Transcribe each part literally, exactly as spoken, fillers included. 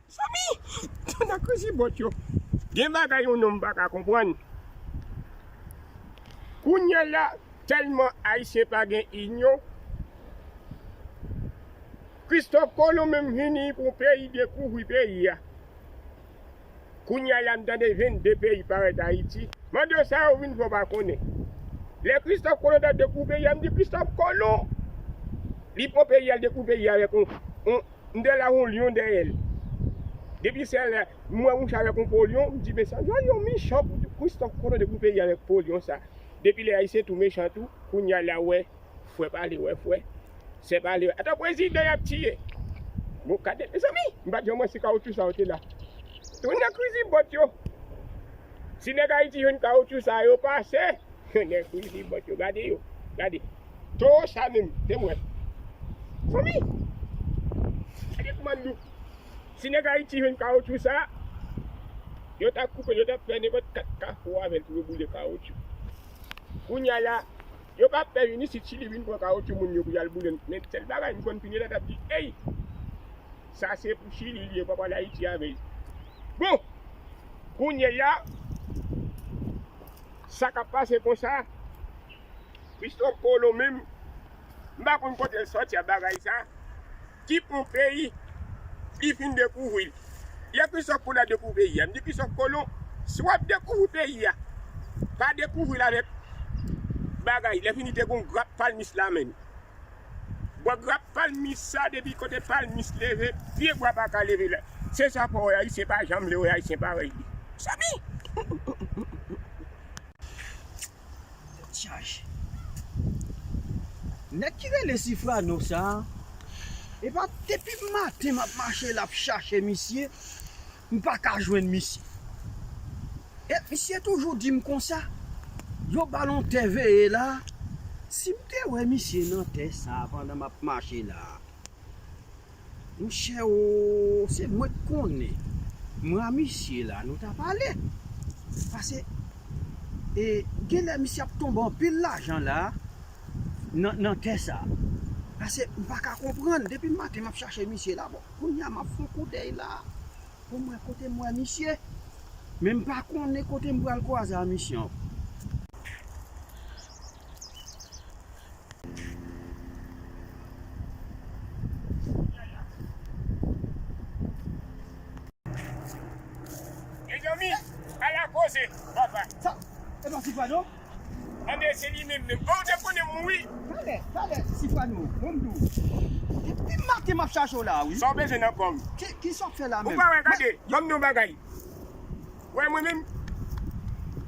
Zanmi, nan krizibòt yo. Gen bagay yon nonm pa ka konprann. Kounye a la, tèlman Ayisyen pa gen inyon, Kristòf Kolon menm vini pou peyi, dekouvri peyi a. Kounye a la, m tande vennde peyi parèt Ayiti. Mande w sa yo vin fè w pa konnen. Lè Kristòf Kolon t ap dekouvri peyi a, m di Kristòf Kolon, li pran peyi a, l dekouvri peyi a avèk yon, yon, m te la yon lyon dèyè l. Depi sèl la, m wè yon chay avèk yon po lyon, m di men sa, jwenn yon mechan pou Kristòf Kolon dekouvri peyi a avèk po lyon sa. Depi lè Ayisyen tou mechan tou, kounye a la wè. Frè pale, wè frè. Sè pale, wè. Ata prezidan y ap tiye. Bon, gade, mezanmi, m pa t janm wè se kawotchou sa yo te la. Tounen krizibòt yo. Si nèg Ayiti jwenn kawotchou sa yo pase, tounen krizibòt yo, gade yo. Gade. Towo sa menm, te m wè. Zanmi, gade kouman nou. Si nèg Ayiti jwenn kawotchou sa, yo t ap koupe, yo t ap fè nenpòt kat kafou avè l pou yo boule kawotchou. Kounye a la, yo p ap pè vin isit Chili vin pran kawotchou moun yo pou y al boule l. Men sèl bagay m konn Pineda t ap di, ey! Sa se pou Chili li ye, pa pale Ayiti avè l. Bon! Kounye a, sa k ap pase konsa, Kristòf Kolon menm, m pa konn kote l sòti a bagay sa. Ki pon peyi, li fin dekouvri l. Lè Kristòf Kolon ap dekouvri peyi a, m di Kristòf Kolon, si w ap dekouvri peyi a, pa dekouvri l avèk bagay, lè fini te gon grap palmis la menm. Bò grap palmis sa, depi kote palmis leve, pye bwa pa ka leve la. Se sa fè w wè Ayisyen pa janm vle wè Ayisyen parèy li. Sami! Tèt chaje. Nèg ki rele Sifrano sa, epa depi maten m ap mache l ap chache misye, m pa ka jwenn misye. E misye toujou di m konsa, yo ba l yon tè veye la. Si m te wè misye nan tè sa pandan m ap mache la, monchè o, se mwen k konnen. Mwen a misye la, nou ta pale. Paske, e, genlè misye ap tonbe anpil lajan la, nan, nan tè sa. Paske, m pa ka konprann. Depi maten, m ap chache misye la. Bon, kounye a, m ap fè yon koudèy la. Pou m wè kote m wè misye. Men m pa konnen kote m pral kwaze a misye ankò. Mezanmi, ala koze, papa. Sa, e pa Sifrano? Anben, se li menm menm. Oh, ou te konnen m, wi. Talè, talè, Sifrano, bon m di w. Depi maten m ap chache w la, wi. Sa w bezwen nan kò m? Ki, ki sa w ap fè la menm? Ou pa wè, gade, ban m di w yon bagay. Wè, mwen menm,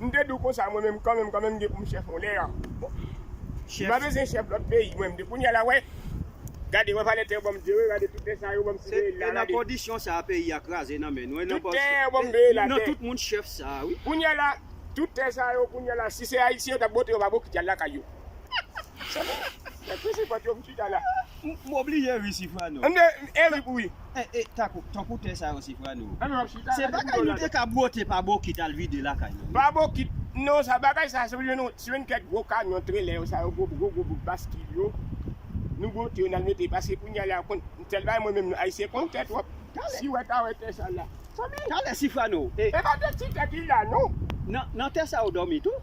m te di w konsa, mwen menm, kanmenm, kanmenm, m gen pou m chèf yon lè a. Bon. M pa bezwen chèf lòt peyi, mwen, m di kounye a la, wè. Gade, wè, valè tè yo ban m jere, gade tout tè sa yo ban m siveye la, gade. Se nan kondisyon sa a peyi a kraze nan men nou, e nan tout tè yo ban m veye la, nan tout moun chèf sa a, wi. Kounye a la, tout tè sa yo, kounye a la, si se Ayisyen yo t ap bote yo pa bokit y al lakay yo. Sa bon, nèg Kristòf yo m chita la. M, m obliye ri Sifrano. M de, e ri pou ri. E, e, tankou, tankou tè sa yo Sifrano. Anben w ap chita. Se bagay nou te ka bwote pa bokit al vide lakay nou. Pa bokit. Non, sa bagay sa, se pou jwenn, si jwenn kèk gwo kamyon, trelè yo, sa yo, gwo, gwo, gwo bout baskil yo. Nou bwote yo, n al mete, paske kounye a la, konn, sèl bagay mwen menm, Ayisyen konn tè twòp. Si w wè ta wè tè sa la. Talè Sifrano. E pa de ti tè ki la, non. Nan, nan tè sa ou dòmi tou?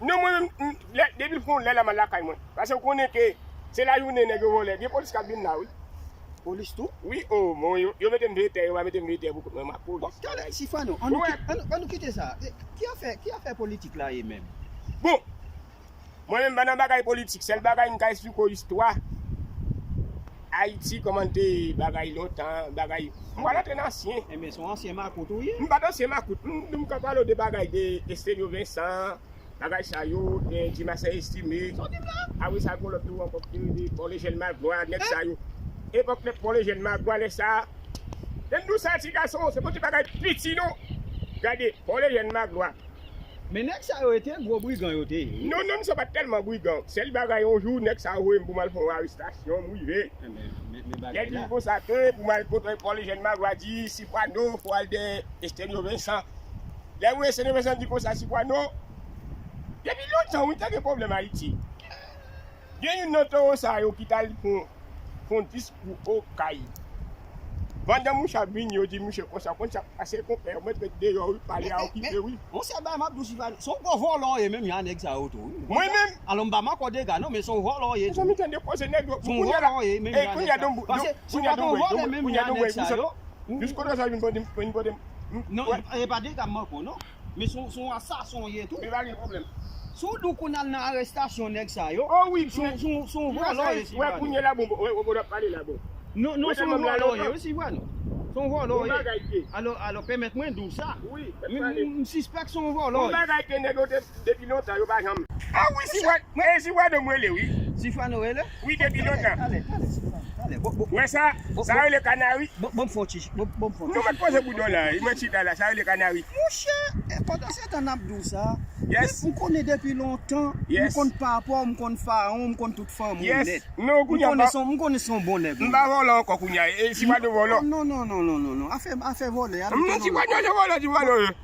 Non, mwen menm, m, lè, depi l fè yon lè la, m al lakay mwen. Paske w konnen ke se lajounen nèg yo vòlè. Gen polis k ap vin la, wi. Polis tou? Wi, o, bon, yo, yo mete m veye tè, yo pa mete m veye tè pou kont mwen, m ap polis. Bon, talè, Sifrano, ann nou ki-, ann, ann nou kite sa. E, ki afè, ki afè politik la ye menm? Bon, mwen menm, m pa nan bagay politik. Sèl bagay m ka esplike w istwa Ayiti, kòman te bagay lontan, bagay. M pa rantre nan ansyen. Enben, se yon ansyen makout ou ye? M pa t ansyen makout. M, m ka pale w de bagay de Estelio Vincent, bagay sa yo, de Dimasè Estime. Sa w di m la? Apre sa, gon lòt tou ankò ki te rele Paul Eugène Magloire, nèg sa yo. Epòk nèg Paul Eugène Magloire, lè sa a. Lè m di w sa, ti gason, se pa ti bagay piti, non. Gade, Paul Eugène Magloire. Men nèg sa yo te gwo brigan yo te ye, wi. Non, non, sa pa t tèlman brigan. Sèl bagay, yon jou, nèg sa yo voye m pou m al fè yon arestasyon, m rive. Enben, men, men bagay la. Lè di m konsa ke pou m al kote Paul Eugène Magloire di, Sifrano, fò w al dèyè Estelio Vincent. Lè m wè Estelio Vincent di konsa, Sifrano, depi lontan, wi, te gen pwoblèm Ayiti. Gen youn nan towo sa yo ki t al fè yon, fè yon diskou Okay. Pandan mouche ap vini, yo di mouche konsa, konsa, pase konpè, yo mete deyò, wi, pale a okipe, wi. Monchè, bay m ap di w, Sifano, se yon gwo vòlò w ye menm, jan nèg sa yo tou, wi. Mwen menm? Alò, m pa manke w dega, non, men se yon vòlò w ye tou. Mezanmi, tande koze nèg yo. Se yon vòlò w ye menm, jan nèg sa yo. Paske si w pa t yon vòlò menm, jan nèg sa yo. Jis kote sa vin pote m, vin pote m. Non, e pa dega m manke w, non. Men se yon, se yon asasen w ye tou. Men pa gen pwoblèm. Si w di w konn al nan arestasyon nèg sa yo, oh wi, se yon, se yon, se yon vòlò w ye, Sifano. Wè kounye la, bon, wè, wè, wè, w ap pale la, bon. Non, non, se yon vòlò w ye, wi, Sifano. Se yon vòlò w ye. Alò, alò, pèmèt mwen di w sa. Wi, m, m, m sispèk se yon vòlò w ye. Yon bagay ke nèg yo te depi lontan, yo pa janm. Ah wi, Sifano, e Sifano m rele, wi. Sifano rele? Wi, depi lontan. Talè, talè, Sifano, talè. Wè sa, sa rele kanari. Bon, bon, fon ti, bon, bon, fon ti. Nou mèt poze bouda w la, mwen chita la, sa rele kanari. Monchè, e pandan se tan n ap di w sa, m konnen depi lontan, m konn papa w, m konn faron, m konn tout fanmi w nèt. Non, kounye a m pa, m konnen se yon bon nèg. M pa vòlò ankò kounye a, e Sifano vòlò. Non, non, non, non, non, non. Afè, afè vòlè a. Non, Sifano se vòlò, Sifano ye.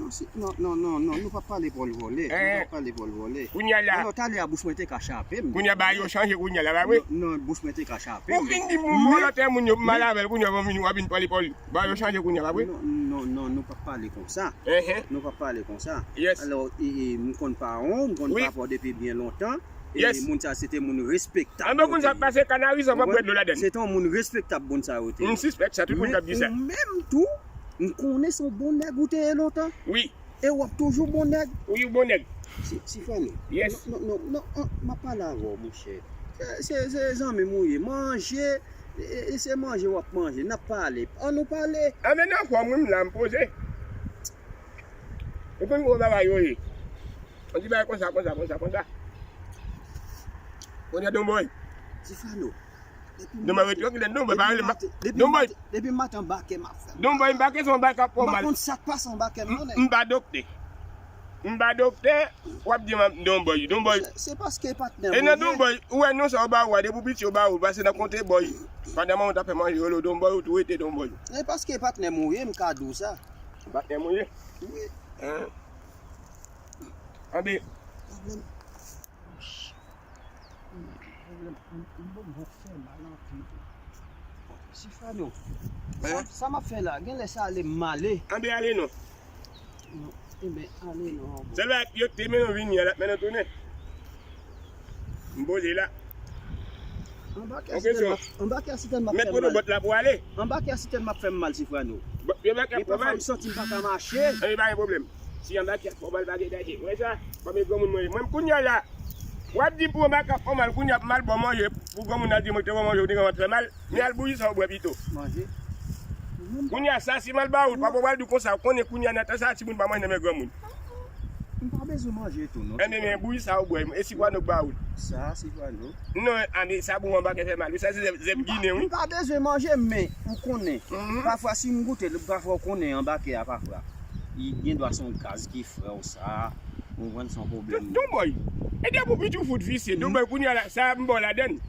Non, si, non, non, non, non, nou p ap pale Pòl vòlè. Nou p ap pale Pòl vòlè. Kounye a la. Alò, talè a bouch mwen te ka chape m. Kounye a ba yo chanje kounye a la, pa vre? Non, non, bouch mwen te ka chape m. Ou fin di m yon vòlò tè moun yo, m mal avè l, kounye a w vin, w ap vin pale Pòl. Ba yo chanje kounye a, pa vre? Non, non, non, nou p ap pale konsa. Nou p ap pale konsa. Alò, e, e, m konn paran w, m konn papa w depi byen lontan. E moun sa se te moun respektab. Anben, moun sa pase kanari san m ap bwè dlo ladann. Se te yon moun respektab, moun sa yo te ye. M sispèk sa, tout moun k ap di sa. Men ou menm tou, m konnen se yon bon nèg ou te ye lontan. Wi. E w ap toujou bon nèg. Wi, yon bon nèg. Si, Sifano. Yes. Non, non, non, non, m ap pale avè w, monchè. Se, se, se zanmi m ou ye. Manje, e, e se manje w ap manje. N ap pale. Ann nou pale. Anben, nan fòm, wi, m la, m poze. Ou konn gwo bagay yo ye. Yon ti bagay konsa, konsa, konsa, konsa. Kounye a Donbòy. Sifano. Donbòy, rete trankil, Donbòy, pa rele m. Donbòy. Depi maten anba kè m ap fè m mal. Donbòy, m pa kesyon anba kè ap fè w mal. M pa konn sa k pase anba kè m, non, nèg. M pa doktè. M pa doktè, w ap di m Donbòy, Donbòy. Se, se paske patnè m ou ye. E nan Donbòy, ou wè non sa yo ba ou a, depi w piti yo ba ou l, pase nan konte bòy. Pandan manman w t ap fè manje, yo rele w Donbòy, ou tou rete Donbòy. E paske patnè m ou ye, m ka di w sa. Patnè m ou ye? Wi. Hein? Anben. Pwoblèm. Pwoblèm, m, m, m, m fè mal anpil. Sifano, sa, sa m ap fè la, genlè sa ale m ale. Anben ale non. Non, enben ale non. Sèl bagay yo te mennen w vini a, l ap mennen w tounen. M poze la. Anbake a sitèn m ap, anbake a sitèn m ap fè m mal. Mèt pran bòt la pou ale. Anbake a sitèn m ap fè m mal, Sifano. Bon, yo pa ka pran mal. E pafwa m santi m pa ka mache. Anben pa gen pwoblèm. Si anbake a fè w mal, pa gen danje. Wè sa, kòm e granmoun mwen ye. Mwen kounye a la, w ap di pou anbake a fè w mal, kounye a m al ba w manje, pou granmoun nan di mwen te ba w manje, ou te gen vant fè mal. Men al bouyi sa w bwè pito. Manje. Kounye a sa, si m al ba ou l, papa w pral di w konsa, ou konnen kounye a nan tan sa, timoun pa manje nan men granmoun. M pa bezwen manje tou, non. Enben, men bouyi sa w bwè, e Sifano k ba ou l. Sa, Sifano. Non, anben, sa pou anbake fè mal. Sa se zèb, zèb ginen, wi. M pa bezwen manje, men ou konnen. Pafwa, si m goute l, pafwa ou konnen anbake a, pafwa. Li gen dwa se yon gaz ki frè w sa. Ou konprann, se yon pwoblèm. Donbòy. E depi w piti w fout visye. Donbòy, kounye a la, sa m ba w ladann.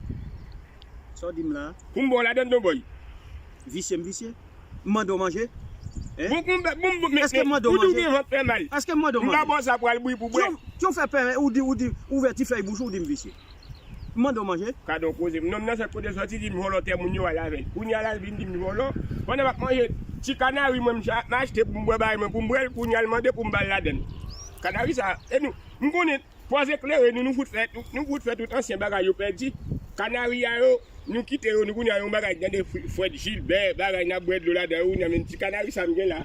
Sa w di m la? Pou m ba w ladann, Donbòy. Visye m visye? M mande w manje? Hein? Bon, bon, bon, bon, men, èske m mande w manje? Ou di w gen vant fè mal. Èske m mande w manje? M pa ba w sa pou al bouyi pou bwè. Ki w, ki w fè pè, ou di, ou di, ouvè ti fèy bouch ou, ou di m visye. M mande w manje? Gadon koze. Nonm nan sèt kote l sòti, di m vòlò tè moun yo al avè l. Kounye a la, l vin di m vòlò. Pandan m ap manje ti kanari, mwen, m achte pou m bwè bagay mwen, pou m bwè l, kounye a l mande pou m ba l ladann. Kanari sa, e nou, m konnen Fòs eklere nou, nou fout fè, nou, nou fout fè tout ansyen bagay yo pèdi. Kanari a yo, nou kite yo, nou kounye a yon bagay, tande Fr-, Frèd Jilbè, bagay n ap bwè dlo ladan yo, kounye a menm ti kanari sa m gen la.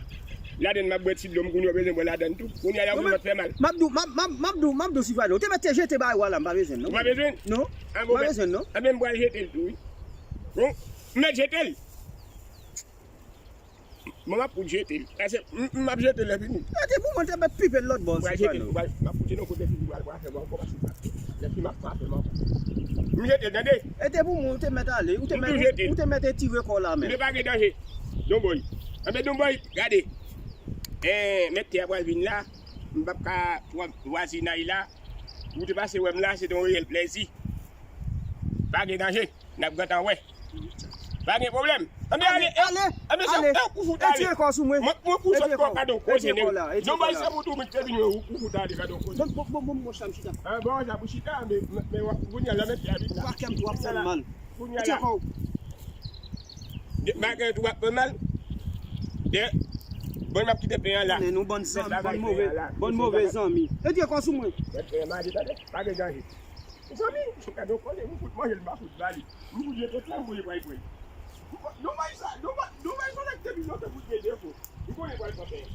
Ladann m ap bwè ti dlo m, kounye a w bezwen bwè ladann tou. Kounye a la, ou vin fè mal. M ap di w, m ap, m ap, m ap di w, m ap di w Sifano, ou te mèt te jete bagay ou a la, m pa bezwen l non. Ou pa bezwen? Non. M pa bezwen l non. Anben, m pral jete l tou, wi. Bon, m mèt jete l. Mwen m ap fout jete l. Pase m, m ap jete l lè fini. E te pou mwen te mèt pipe l lòt bò, Sifano. M ap fout jete l yon kote fini, pral, pral fè m ankò, pase m pa. Lè fini m ap pa fè m ankò. M jete l, tande. E te pou mwen ou te mèt ale, ou te mèt, ou te mèt etire kò w la menm. Men pa gen danje. Donbòy. Anben Donbòy, gade. Eh, mèt tè a pral vin la. M p ap ka pran vwazinay la. Ou te pase wè m la, se te yon reyèl plèzi. Pa gen danje. N ap gentan wè. Pa gen pwoblèm. Anben ale, ale, ale. Anben se ou k fout ale. Etire kò w sou mwen. Mwen, mwen pou sot kò w, gadon koze nèg. Donbòy se pou tou mwen ki te vin wè ou, ou fout ale, gadon koze. Bon, bon, bon, bon, bon, sa m chita. Ah, bon, sa pou chita, men, men, men, kounye a la, mèt tè a vin la. Ou pa kè m tou, w ap fè m mal. Kounye a la. Etire kò w. Malgre tou w ap fè mal. Bon, m ap kite pen an la. Men nou bann zanmi, bann move, bann move zanmi. Retire kò sou mwen. Tèt pen an manje, tande? Pa gen danje. Zanmi, gade yon kote, m fout manje l, m pa fout ba li. M fout jete pen, m voye pral pran. Domaj sa, domaj, domaj sa nèg te vin nan te fout gen defo. M konnen pral pran pen.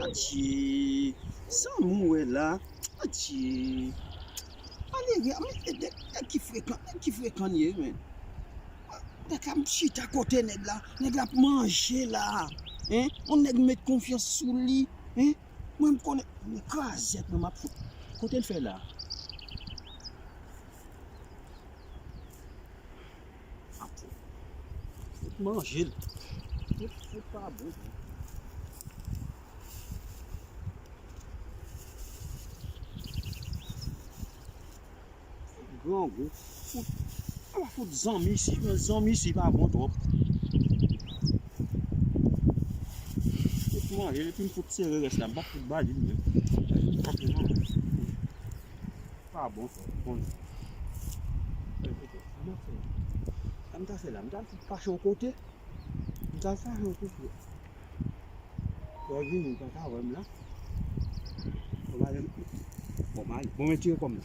Adje, sa m wè la. Adje. Malere, men, nèg, nèg ki frekan, nèg ki frekan ye, men. Nèg la, m chita kote nèg la. Nèg la ap manje la. Hein? Yon nèg m met konfyans sou li. Hein? Mwen, m konnen. Men krazèt, mwen, m ap fout. Kote l fè la? M ap fout. Fout manje l. Fout, fout pa bon. Grangou. Fout, a pa fout zanmi isi, men zanmi isi pa bon twòp. Fout manje l, epi m fout sere rès la, m p ap fout ba li menm. Pa bon twòp, bon. Sa m ta fè la, m ta fout fache yon kote. M ta fache yon kote. Lè w vini, w pa ka wè m la. Bon, m ale. Bon, m ale. Bon, men tire kò m la.